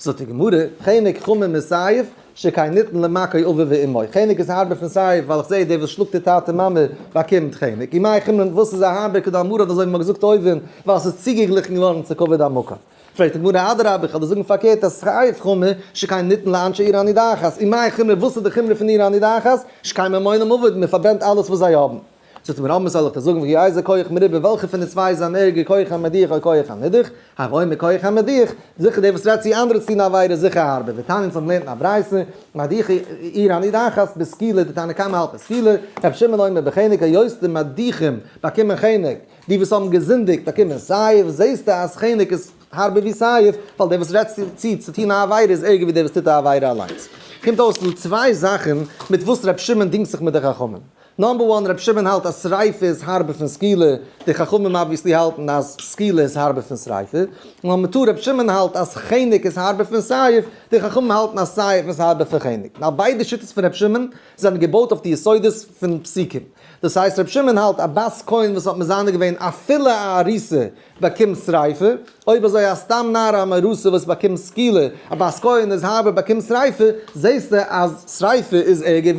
זאגט די גמרא, חנק חמור מסייף, שכן ניתן למכה אביו ואמו. חנק איז הארבער פון סייף, ווייל איך זעה דער וואס שלאגט די טאטע מאמע באקומט חנק. ומאי חמרין וואס איז א הארבער כדאמרן אזוי ווי מ'האט געזאגט אויבן, ווייל ס'איז צוגעגליכן געווארן צו כבוד המקום. פרעגט די גמרא אדרבה איך וועל דיר זאגן פארקערט אז סייף חמור שכן ניתן לאנשי עיר הנידחת, ומאי חומרא וואס איז די חומרא פון עיר הנידחת, שכן ממונם אבד, מ'פארברענט אלעס וואס זיי האבן. זאגט אים רמז זאל איך דיר זאגן וכי איזה כח מרובה וועלכע פון די צוויי איז אן ערגער כח המדיח או כח הנידח, הוי אומר כח המדיח, זיכער דער וואס רעדט צו אנדערע צו טון א עבירה איז זיכער הארבער, ותניא אונז האבן געלערנט אין א ברייתא, מדיחי עיר הנידחת בסקילה די תנא קמא האלט בסקילה, רבי שמעון אומר בחנק היות די מדיחים באקומען חנק, די וואס האבן געזינדיגט באקומען סייף, זעסטו אז חנק איז הארבער ווי סייף, ווייל דער וואס רעדט צו צו טון א עבירה איז ערגער ווי דער וואס טוט א עבירה אליינס. קומט אויס דא צוויי זאכן מיט וואס רבי שמעון דינגט זיך מיט די חכמים. number one, רבי שמעון האלט אז שריפה איז הארבער פון סקילה, די חכמים obviously האלטן אז סקילה איז הארבער פון שריפה. number two, רבי שמעון האלט אז חנק איז הארבער פון סייף, די חכמים האלטן אז סייף איז הארבער פון חנק. now ביידע שיטות פון רבי שמעון זענען געבויט אויף די יסודות פון פסוקים. דאס הייסט רבי שמעון האלט א בת כהן וואס האט מזנה געווען אפילו א ארוסה באקומט שריפה, אויב אזוי א סתם נערה המאורסה וואס באקומט סקילה, א בת כהן איז הארבער באקומט שריפה, זעסטו אז שריפה איז ערגער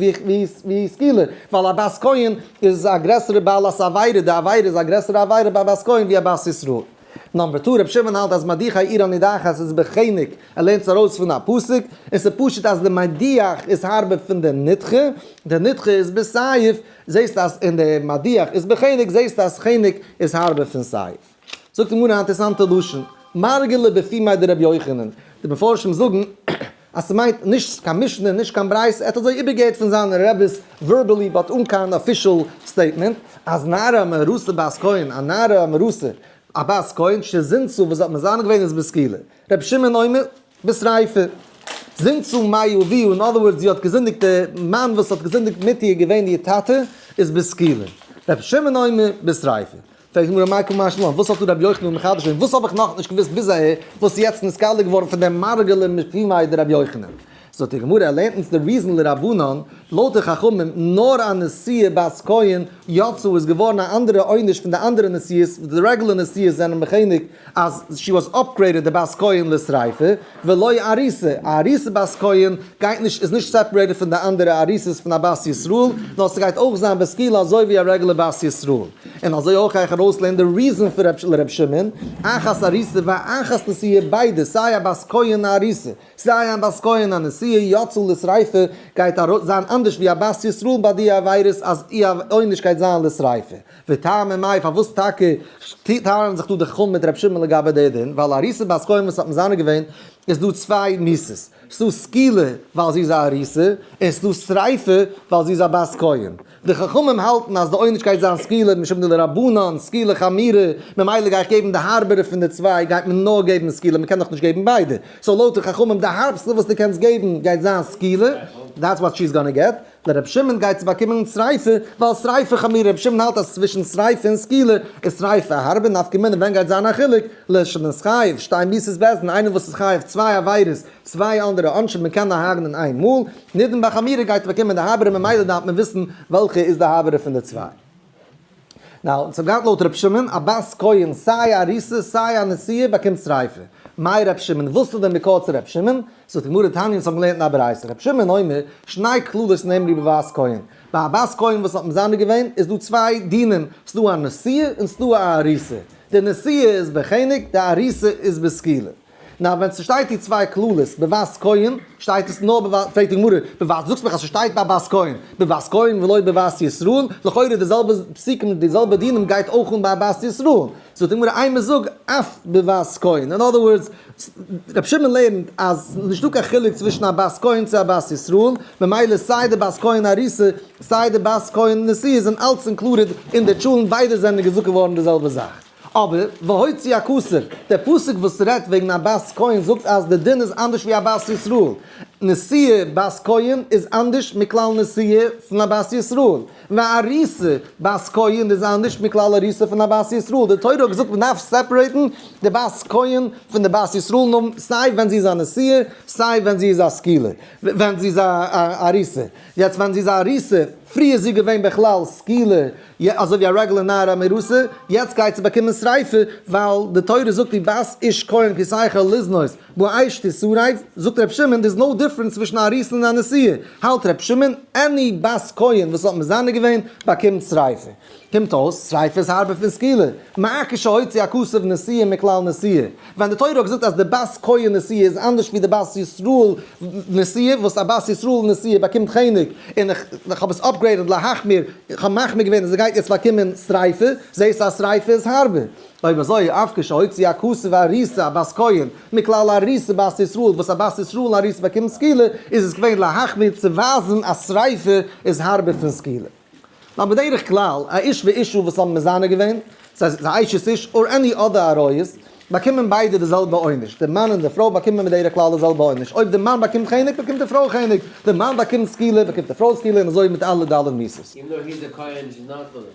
ווי סקילה, ווייל א בת כהן איז א גרעסערע בעלת עבירה, די עבירה איז א גרעסערע עבירה ביי א בת כהן ווי א בת ישראל. number two, רבי שמעון האלט אז מדיחי עיר הנידחת איז בחנק, ער לערנט עס ארויס פון א פסוק, און ס'איז פשוט אז די מדיח איז הארבער פון די נדחה, די נדחה איז בסייף, זעסט אז אין די מדיח איז בחנק, זעסט אז חנק איז הארבער פון סייף. זאגט די גמרא א אינטערעסאנטע לשון, מרגלא בפומיה דרבי יוחנן, די מפרשים זאגן אז ס'מיינט נישט קיין משנה נישט קיין ברייתא, ער האט אזוי איבערגעהערט פון זיינע רעביס verbally but אן קיין official statement, אז נערה המאורסה בת כהן, א נערה המאורסה א בת כהן, שזינתה וואס האט מזנה געווען איז בסקילה. רבי שמעון אומר, בשריפה. זינתה מי אביה, in other words זי האט געזינדיגט די מאן וואס האט געזינדיגט מיט איר געווען איר טאטע, איז בסקילה. רבי שמעון אומר, בשריפה. פרעגט די גמרא מאי קא משמע לן, וואס האט דא רבי יוחנן מחדש געווען, וואס האב איך נאכנישט געוואוסט ביז אהער, וואס איז יעצט נתגלה געווארן פון דעם מרגלא מפומיה דרבי יוחנן? זאגט די גמרא, ער לערנט אונז די reason לרבנן, לויט די חכמים, נאר א נשואה בת כהן יצאה איז געווארן א אנדערע עונש פון די אנדערע נשואות, די רעגולער נשואות זענען בחנק אז she was upgraded די בת כהן לשריפה, ולא ארוסה, א ארוסה בת כהן גייט נישט איז נישט separated פון די אנדערע ארוסות פון א בת ישראל, נאר ס'גייט אויך זיין בסקילה אזוי ווי א רעגולער בת ישראל. און אזוי אויך גיי איך ארויסלערנען די reason פון ר' שמעון, אחת ארוסה ואחת נשואה ביידע סיי א בת כהן א ארוסה, סיי א בת כהן א נשואה יצאה לשריפה גייט זיין אנדערש ווי א בת ישראל ביי די עבירות אז איר עונש גייט זיין לשריפה. וטעמא מאי פארוואס טאקע טענה'ן זיך דא די חכמים מיט ר' שמעון לגבי די דין, ווייל ארוסה בת כהן וואס האט מזנה געווען איז דא צוויי מיתות, ס'דא סקילה ווייל זי איז א ארוסה, און ס'דא שריפה ווייל זי איז א בת כהן. די חכמים האלטן אז די עונש גייט זיין סקילה משום דלרבנן, סקילה חמירא, ממילא גיי איך געבן די הארבערע פון די צוויי, גייט מען נאר געבן סקילה, מ'קען דאך נישט געבן ביידע. so לויט די חכמים די הארבסטע וואס דו קענסט געבן גייט זיין סקילה, that's what she's gonna get. לר' שמעון גייט צו באקומען שריפה, ווייל שריפה חמירא, ר' שמעון האלט אז צווישן שריפה און סקילה איז שריפה הארבער, נפקא מינה ווען גייט זיין א חילוק, לשנתחייב שתי מיתות בית דין, איינער וואס איז חייב צוויי עבירות, צוויי אנדערע עונשים מען קען הרג'נען איין מאל, נידון בחמירא גייט באקומען די הארבערע ממילא דארף מען וויסן וועלכע איז די הארבערע פון די צוויי. now, ס'האט געהאט לויט ר' שמעון, א בת כהן סיי א ארוסה סיי א נשואה באקומט שריפה. מאי ר' שמעון? וואס איז די מקור צו ר' שמעון? זאגט די גמרא תניא אונז האבן געלערנט אין א ברייתא ר' שמעון אומר שני קללות נאמרו בבת כהן, ביי א בת כהן וואס האט מזנה געווען איז דא צוויי דינים, ס'דא א נשואה און ס'דא א ארוסה, די נשואה איז בחנק די ארוסה איז בסקילה. נאר ווען ס'שטייט די צוויי קללות בבת כהן, שטייט עס נאר בבת, פרעגט די גמרא, בבת, זאגסט מיך אז ס'שטייט ביי בת כהן, בבת כהן ולא בבת ישראל, לכאורה די זעלבע פסוקים די זעלבע דינים גייט אויך אן ביי בת ישראל, זאגט די גמרא אימא זאג אף בבת כהן, in other words, רבי שמעון לערנט אז ס'איז נישטא קיין חילוק צווישן א בת כהן צו א בת ישראל, ממילא סיי די בת כהן ארוסה סיי די בת כהן נשואה זענען אלץ included אין די טשולענט ביידע זענען געזאגט געווארן די זעלבע זאך. אבער והוציא הכתוב, דער פסוק וואס רעדט וועגן א בת כהן זאגט אז די דין איז אנדערש ווי א בת ישראל. נשואה בת כהן איז אנדערש מכלל נשואה פון א בת ישראל. וארוסה בת כהן איז אנדערש מכלל ארוסה פון א בת ישראל. די תורה האט געזאגט מען דארף separate ן די בת כהן פון די בת ישראל נאר סיי ווען זי איז א נשואה סיי ווען זי איז א סקילה ווען זי איז א ארוסה. יעצט ווען זי איז א ארוסה, פריער איז זי געווען בכלל סקילה אזוי ווי א רעגולער נערה מאורסה, יעצט גייט זי באקומען שריפה ווייל די תורה זאגט ובת איש כהן כי תחל לזנות באש תשרף, זאגט ר' שמעון there's no difference צווישן א ארוסה און א נשואה, האלט ר' שמעון any בת כהן וואס האט מזנה געווען באקומט שריפה. קומט אויס, שריפה איז הארבער פון סקילה, מה כשהוציא הכתוב נשואה מכלל נשואה. ווען די תורה האט געזאגט אז די בת כהן נשואה איז אנדערש ווי די בת ישראל נשואה, וואס א בת ישראל נשואה באקומט חנק, און איך האב עס upgraded להחמיר, איך האב מחמיר געווען אז זי גייט יעצט באקומען שריפה, זעהסט אז שריפה איז הארבער. אויב אזוי, אף כשהוציא הכתוב ארוסה א בת כהן, מכלל ארוסה בת ישראל, וואס א בת ישראל ארוסה באקומט סקילה, איז עס געווען להחמיר צו ווייזן אז שריפה איז הארבער פון סקילה. נאר בדרך כלל, א איש ואשה וואס האבן מזנה געווען, ס'איז א אשת איש or any other עריות, באקומען ביידע די זעלבע עונש, די מאן און די פרוי באקומען בדרך כלל די זעלבע עונש, אויב די מאן באקומט חנק באקומט די פרוי חנק, די מאן באקומט סקילה באקומט די פרוי סקילה און אזוי מיט אלע ד' מיתות.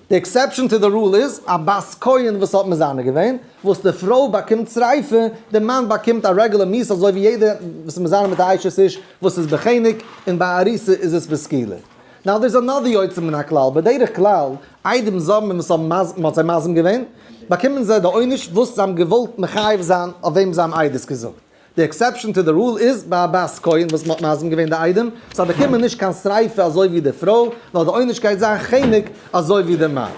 די exception to the rule איז א בת כהן וואס האט מזנה געווען, וואס די פרוי באקומט שריפה, די מאן באקומט א רעגולער מיתה אזוי ווי יעדער וואס איז מזנה מיט א אשת איש וואס איז בחנק, און ביי ארוסה איז עס בסקילה. Now there's another יוצא מן הכלל, בדרך כלל, עדים זוממים וואס האבן מז מ'האט זיי מזים געווען, באקומען זיי די עונש וואס זיי האבן געוואלט מחייב זיין אויף וועם זיי האבן עדות געזאגט. די exception to the rule איז ביי א בת כהן וואס מ'האט מזים געווען די עדים, זיי באקומען נישט קיין שריפה אזוי ווי די פרוי, נאר די עונש גייט זיין חנק אזוי ווי די מאן.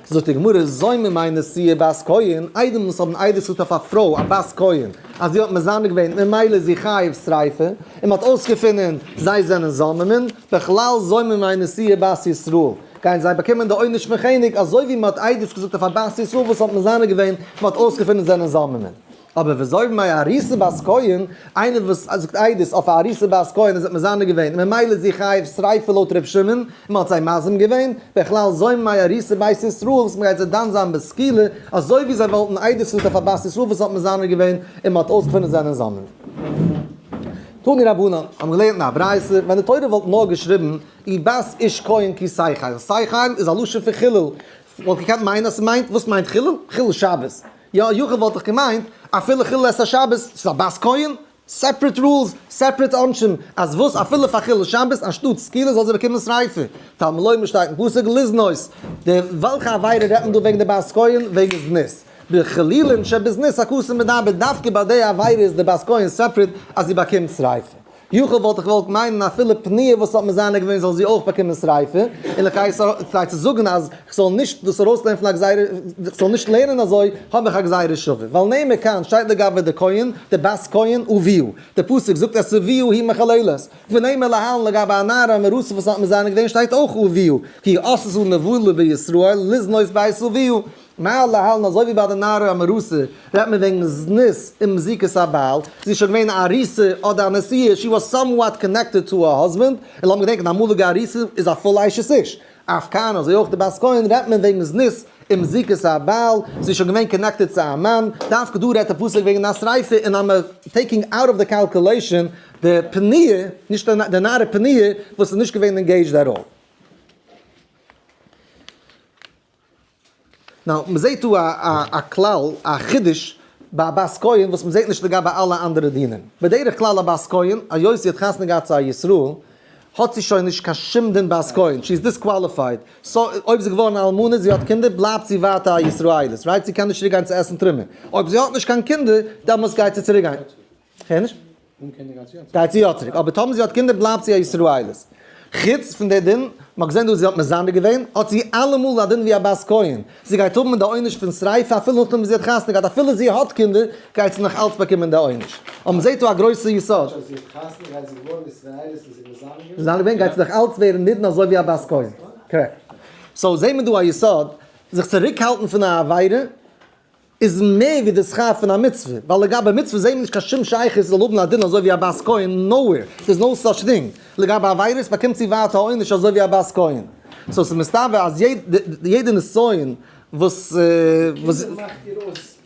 זאגט די גמרא, זוממי נשואה בת כהן, עדים וואס האבן עדות געזאגט אויף א פרוי, א בת כהן, אז זי האט מזנה געווען, ממילא איז זי חייב שריפה, און מ'האט אויסגעפונען זיי זענען זוממין, בכלל זוממי נשואה בת ישראל, גייען זיי באקומען די עונש פון חנק, אזוי ווי מ'האט עדות געזאגט אויף א בת ישראל וואס האט מזנה געווען, מ'האט אויסגעפונען זענען זוממין. אבער וזוממי ארוסה בת כהן, איינער וואס זאגט עדות אויף א ארוסה בת כהן אז האט מזנה געווען, און ממילא איז זי חייב שריפה לויט ר' שמעון, און מען האט זיי מזים געווען, בכלל זוממי ארוסה בת ישראל וואס מען גייט זיי דן זיין בסקילה, אזוי ווי זיי וואלטן עדות געזאגט אויף א בת ישראל וואס האט מזנה געווען, און מען האט אויסגעפונען זענען זוממין. תנו רבנן, האבן געלערנט אין א ברייתא, ווען די תורה וואלט נאר געשריבן, ובת איש כהן כי תחל, תחל איז א לשון פון חילול, וואלט געקענט מיינען אז ס'מיינט, וואס מיינט חילול? חילול שבת. יא, יכול וואלט איך געמיינט, אפילו חילול את השבת, ס'איז א בת כהן, separate rules, separate עונשים, אז וואס אפילו פאר חילול שבת, אנשטאט סקילה זאל זי באקומען שריפה. תלמוד לומר שטייט אין פסוק לזנות, די וועלכע עבירה רעדט מען דא וועגן די בת כהן? וועגן זנות. בחילולין שבזנות הכתוב מדבר, דווקא ביי די עבירה איז די בת כהן separate אז זי באקומט שריפה. יכול וואלט איך געוואלט מיינען אפילו פנויה וואס האט מזנה געווען זאל זי אויך באקומען שריפה, און לכאו' צו זאגן אז כ'זאל נישט דאס ארויסלערנען פון א גזירה, כ'זאל נישט לערנען אזוי, האב איך א גזירה שווה. ווייל נאמר כאן שטייט לגבי די כהן, די בת כהן אביה. די פסוק זאגט את אביה היא מחללת. ונאמר להלן לגבי א נערה המאורסה וואס האט מזנה געווען שטייט אויך אביה, כי עשתה נבלה בישראל לזנות בית אביה. מה להלן אזוי ווי ביי די נערה המאורסה רעדט מען וועגן זנות עם זיקת הבעל, זי איז שוין געווען א ארוסה אדער א נשואה, she was somewhat connected to her husband, און לאמיר געדענקען אמאליגע ארוסה איז א full אשת איש, אף כאן אזוי אויך די בת כהן רעדט מען וועגן זנות עם זיקת הבעל, זי איז שוין געווען connected צו א מאן, דווקא דא רעדט די פסוק וועגן א שריפה און I'm taking out of the calculation די פנויה, נישט די נערה פנויה וואס איז נישט געווען engaged at all. Now, מ'זעט דא א כלל, א חידוש ביי א בת כהן וואס מ'זעט נישט לגבי אלע אנדערע דינים. בדרך כלל א בת כהן, היות זי האט חתונה געהאט צו א ישראל, האט זי שוין נישט קיין שום דין בת כהן, she is disqualified. So, אויב זי איז געווארן א אלמנה, זי האט קינדער, בלייבט זי ווייטער א ישראלית, right? זי קען נישט צוריקגיין צו עסן תרומה. אויב זי האט נישט קיין קינדער, דעמאלטס גייט זי צוריקגיין. כ'הער נישט. אן קינדער גייט זי יא צוריק. גייט זי יא צוריק, אבער טאמער זי האט קינדער בלייבט זי א ישראלית. חוץ פון די דין, מ'האט געזען דא זי האט מזנה געווען, האט זי אלעמאל א דין ווי א בת כהן. זי גייט האבן די עונש פון שריפה אפילו נאכדעם וואס זי האט חתונה געהאט, אפילו זי האט קינדער גייט זי נאך אלץ באקומען די עונש. אבער מ'זעט דא א גרויסע יסוד. אז זי האט חתונה געהאט זי געווארן ישראלית און זי מזנה געווען? מזנה געווען גייט זי נאך אלץ ווערן נידון אזוי ווי א בת כהן. Correct. So זעט מען דא א יסוד, זיך צוריקהאלטן פון א עבירה איז מער ווי די שכר פון א מצוה, ווייל לגבי מצוה זעהן מיר נישט קיין שום שייכות זי זאל האבן א דין אזוי ווי א בת כהן, nowhere, there is no such thing, לגבי עבירות באקומט זי ווייטער א עונש אזוי ווי א בת כהן. So ס'איז מסתבר אז יעדע נסיון וואס וואס. קינדער מאכט איר אויס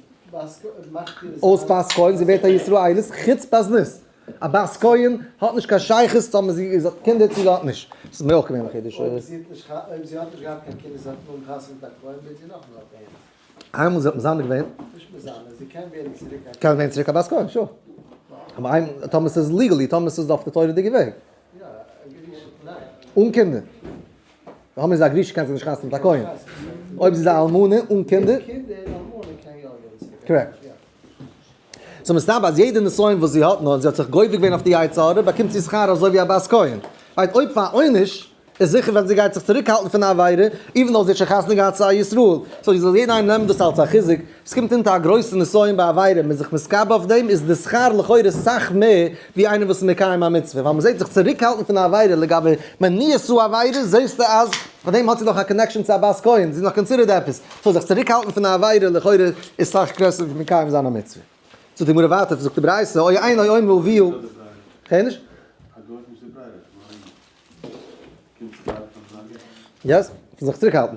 מאכט איר אויס בת כהן, זי ווערט א ישראלית, חוץ ביי זנות. א בת כהן האט נישט קיין שייכות טאמער זי איז האט קינדער צו זי האט נישט. ס'איז מיר אויך געווען א חידוש. אויב זי האט נישט אויב זי האט נישט געהאט קיין קינדער זי האט נאר חתונה מיט א כהן ווערט זי נאכאמאל א כהן. איינמאל זי האט מזנה געווען. נישט מזנה, זי קען ווערן צוריק א. קען ווערן צוריק א בת כהן, sure. אבער איין, טאמער ס'איז legally, טאמער ס'איז אויף די תורה'דיגע וועג. יא, א גרושה, ניין. אן קינדער. טאמער איז א גרושה קען זי נישט חתונה מיט א כהן. אויב זי איז א אלמנה אן קינדער. אן קינדער, אלמנה קען יא ווערן צוריק. Correct. So מסתבר אז יעדע נסיון וואס זי האט נאר, זי האט זיך גובר געווען אויף די יצר הרע, באקומט זי שכר אזוי ווי א בת כהן. Right, אויב פאר עונש, איז זיכער ווען זי גייט זיך צוריקהאלטן פון א עבירה, even though זי האט שוין חתונה געהאט צו א ישראל. So זאל יעדער איינער נעמען דאס אלס א חיזוק, עס קומט אונטער א גרויסע נסיון ביי עבירה, מען איז זיך מתגבר אויף דעם, איז די שכר לכאורה סאך מער ווי איינער וואס איז מקיים א מצוה, ווייל מען זעט זיך צוריקהאלטן פון א עבירה לגבי מניעת העבירה, זעסטו אז פאר דעם האט זי נאך א connection צו א בת כהן, זי איז נאך considered עפעס, so זיך צוריקהאלטן פון א עבירה לכאורה איז סאך גרעסער ווי מקיים זיין א מצוה. זאגט די גמרא ווייטער, זאגט די ברייתא, או אינו אומר אביו, כ'הער נישט? Yes, פון זיך צוריקהאלטן.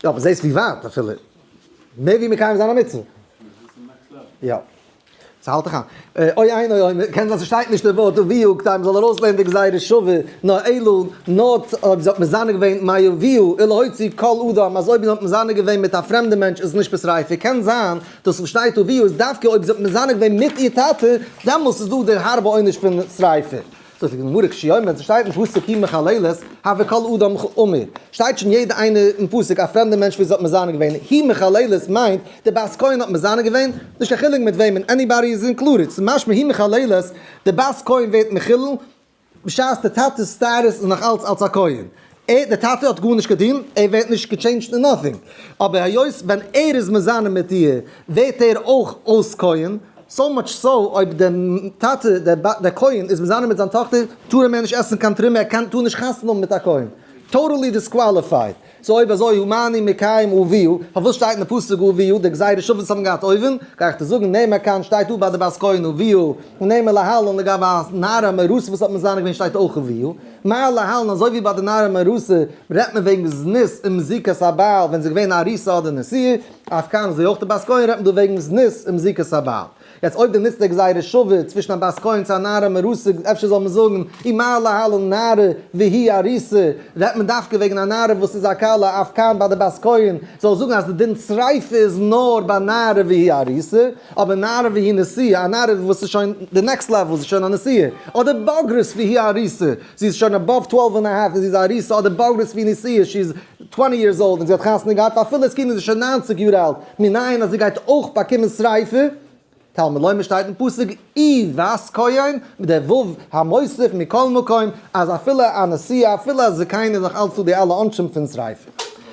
יא, אבער זעסט ווי ווייט אפילו. מער ווי מקיים זיין א מצוה. יא. ס'האלט דיך איין. אוי איין אוי אוי, קען זיין ס'שטייט נישט די ווארט אביו כדי מ'זאל ארויסלערנען די גזירה שווה, נאר אלא נאר אויב זי האט מזנה געווען מאביו ולהוציא כל אדם, אז אויב זי האט מזנה געווען מיט א פרעמדע מענטש איז נישט בשריפה, קען זיין דאס וואס שטייט אביו איז דווקא אויב זי האט מזנה געווען מיט איר טאטע, דעמאלס איז דא דער הארבע עונש פון שריפה. זאגט די גמרא כשהוא אומר, ס'שטייט אין פסוק היא מחללת, הוי כל אדם אמור, שטייט שוין יעדע איינער אין פסוק א פרעמדע מענטש ווי זי האט מזנה געווען, היא מחללת מיינט די בת כהן האט מזנה געווען, נישט קיין חילוק מיט וועמען, anybody is included, ס'איז משמע היא מחללת, די בת כהן ווערט מחולל, בשעת די טאטע'ס status איז נאך אלץ אלץ א כהן, ער, די טאטע האט גארנישט געטון, ער ווערט נישט גע change ט אין nothing, אבער היות ווען ער איז מזנה מיט איר ווערט ער אויך אויס כהן, so much so אויב די טאטע דער כהן איז מזנה מיט זיין טאכטער טאר ער מער נישט עסן קיין תרומה ער קען טאר נישט חתונה האבן מיט א כהן, totally disqualified, So אויב אזוי הא מה אני מקיים אביו, פארוואס שטייט אין די פסוק אביו, די גזירה שווה וואס האבן געהאט אויבן, גיי איך דיר זאגן נאמר כאן שטייט דא ביי די בת כהן אביו, און נאמר להלן לגבי א נערה מאורסה וואס האט מזנה געווען שטייט אויך אביו, מה להלן אזוי ווי ביי די נערה מאורסה רעדט מען וועגן זנות און מזיקת הבעל ווען זי איז געווען א ארוסה אדער נשואה, אף כאן אזוי אויך די בת כהן רעדט מען דא וועגן זנות און מזיקת הבעל. יעצט אויב דו נוצט די גזירה שווה צווישן א בת כהן צו א נערה מאורסה אפשר זאל מען זאגן ומה להלן נערה והיא ארוסה רעדט מען דווקא וועגן א נערה וואס איז א כלה אף כאן ביי די בת כהן זאל זאגן אז די דין שריפה איז נאר ביי נערה והיא ארוסה אבער נערה והיא נשואה א נערה וואס איז שוין די next level זי איז שוין א נשואה אדער בוגרת והיא ארוסה זי איז שוין above 12 and a half און זי איז א ארוסה אדער בוגרת והיא נשואה she is 20 years old און זי האט חתונה געהאט אפילו עס קינד איז שוין 90 יאר אלט, מנין אז זי גייט אויך באקומען שריפה? תלמוד לומר שטייט אין פסוק ובת כהן מיט דער ו' המוסיף מכל מקום אז אפילו א נשואה אפילו א זקנה איז נאך אלץ דא די אלע עונשים פון שריפה.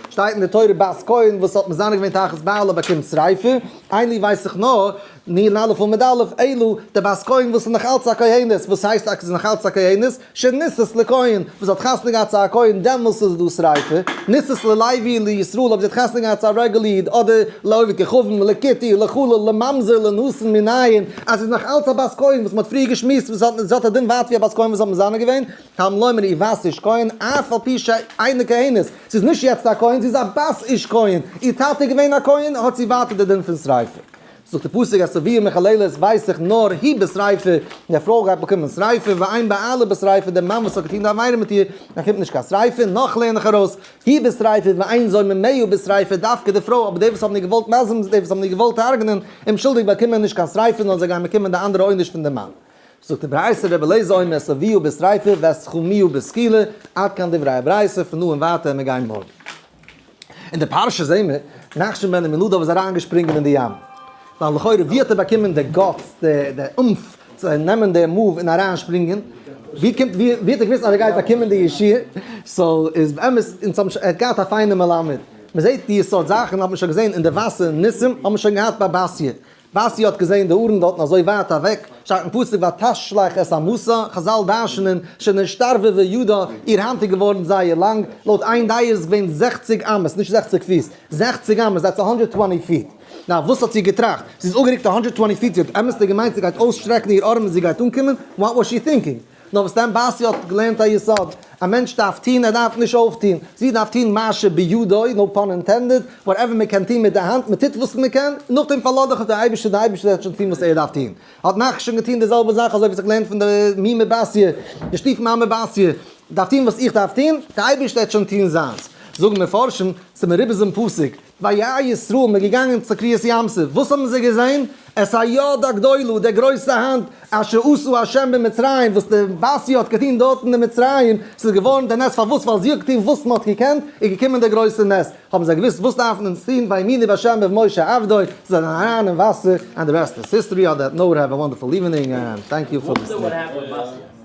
שטייט אין די תורה בת כהן וואס האט מזנה געווען תחת בעלה באקומט שריפה, אין לי ווייס איך נאר נ א עמוד א', אלא די בת כהן וואס איז נאך אלץ א כהנת, וואס הייסט אז זי איז נאך אלץ א כהנת? שנישאת לכהן, וואס האט חתונה געהאט צו א כהן דעמאלס איז דא שריפה, נישאת ללוי לישראל אויב זי האט חתונה געהאט צו א רעגולער איד, אדער לעובד כוכבים, לכותי, לחלל, לממזר, לנתין, מנין, אז זי איז נאך אלץ א בת כהן וואס מען האט פריער געשמועסט וואס האט זי האט א דין ווייט ווי א בת כהן וואס האט מזנה געווען, תלמוד לומר ובת איש כהן, אף על פי שאינה כהנת, זי איז נישט יעצט א כהן, זי איז א בת איש כהן, איר טאטע איז געווען א כהן, האט זי ווייטער די דין פון שריפה. זאגט די פסוק אז אביה מחללת ווייס איך נאר היא בשריפה, די פרוי גייט באקומען שריפה, ואין בעלה בשריפה, דער מאן וואס האט געטון די עבירה מיט איר, באקומט נישט קיין שריפה, נאך לערן איך ארויס, היא בשריפה ואין זוממיה בשריפה, דווקא די פרוי, אבער די וואס האבן איר געוואלט מזים, די וואס האבן איר געוואלט הרג'נען, אומשולדיג באקומען נישט קיין שריפה, נאר זיי גייען באקומען די אנדערע עונש פון די מאן. זאגט די ברייתא רבי אליעזר אומר את אביה בשריפה ואת חמיה בסקילה, עד כאן דברי הברייתא, פון דא און ווייטער מיר גייען מארגן. אין די פרשה זעהן מיר, נחשון בן עמינדב איז אריינגעשפרינגען אין די ים. ווייל לכאורה ווי האט ער באקומען די guts, די oomph, צו נעמען די move און אריינשפרינגען? ווי קומט, ווי האט ער געוואוסט אז ער גייט באקומען די ישועה? So איז באמת, אונז האבן שוין, ער האט געהאט א פיינע מלמד. מען זעהט די סארט זאכן האט מען שוין געזעהן אין די וואסער ניסים האט מען שוין געהאט ביי בתיה. בתיה האט געזען די ארון דארטן אזוי ווייט אוועק, שטייט אין פסוק ותשלך את אמתה, חזל דרש'נען שנשתרבבה ידה, איר האנט איז געווארן זייער לאנג, לויט איין דעה איז עס געווען 60 אמות, נישט 60 פיס, 60 אמות, that's 120 feet. נאר וואס האט זי געטראכט? זי איז אפגערוקט 120 feet, זי האט אמת'דיג געמיינט זי גייט אויסשטרעקן איר ארעם און זי גייט אנקומען? What was she thinking? נאר וואס דען בתיה האט געלערנט א יסוד, א מענטש דארף טון, ער דארף נישט אויפטון. זי דארף טון מה שבידו, no pun intended, whatever מען קען טון מיט די האנט, מען טוט וואס מען קען, נאכדעם פארלאז דיך אויף די אייבערשטער, די אייבערשטער וועט שוין טון וואס ער דארף טון. האט נחשון געטון די זעלבע זאך אזוי ווי זיך געלערנט פון די מומע בתיה, די שטיף מאמע בתיה, דארף טון וואס איך דארף טון, די אייבערשטער וועט שוין טון זיינס. זאגן מפרשים, ס'איז מרומז אין פסוק, וירא ישראל, מ'איז געגאנגען צו קריעת ים סוף, וואס האבן זיי געזען? את היד הגדולה, די גרויסע האנט, אשר עשה ה' במצרים, וואס די בתיה האט געטון דארטן אין מצרים, ס'איז געווארן דער נס, פארוואס? ווייל זי האט געטון וואס מ'האט געקענט, איז געקומען דער גרויסער נס, האבן זיי געוואוסט וואס דארפן אונז טון, ויאמינו בה' ובמשה עבדו, זיי זענען אריין אין וואסער, and the rest is history, on that note have a wonderful evening and thank you for listening.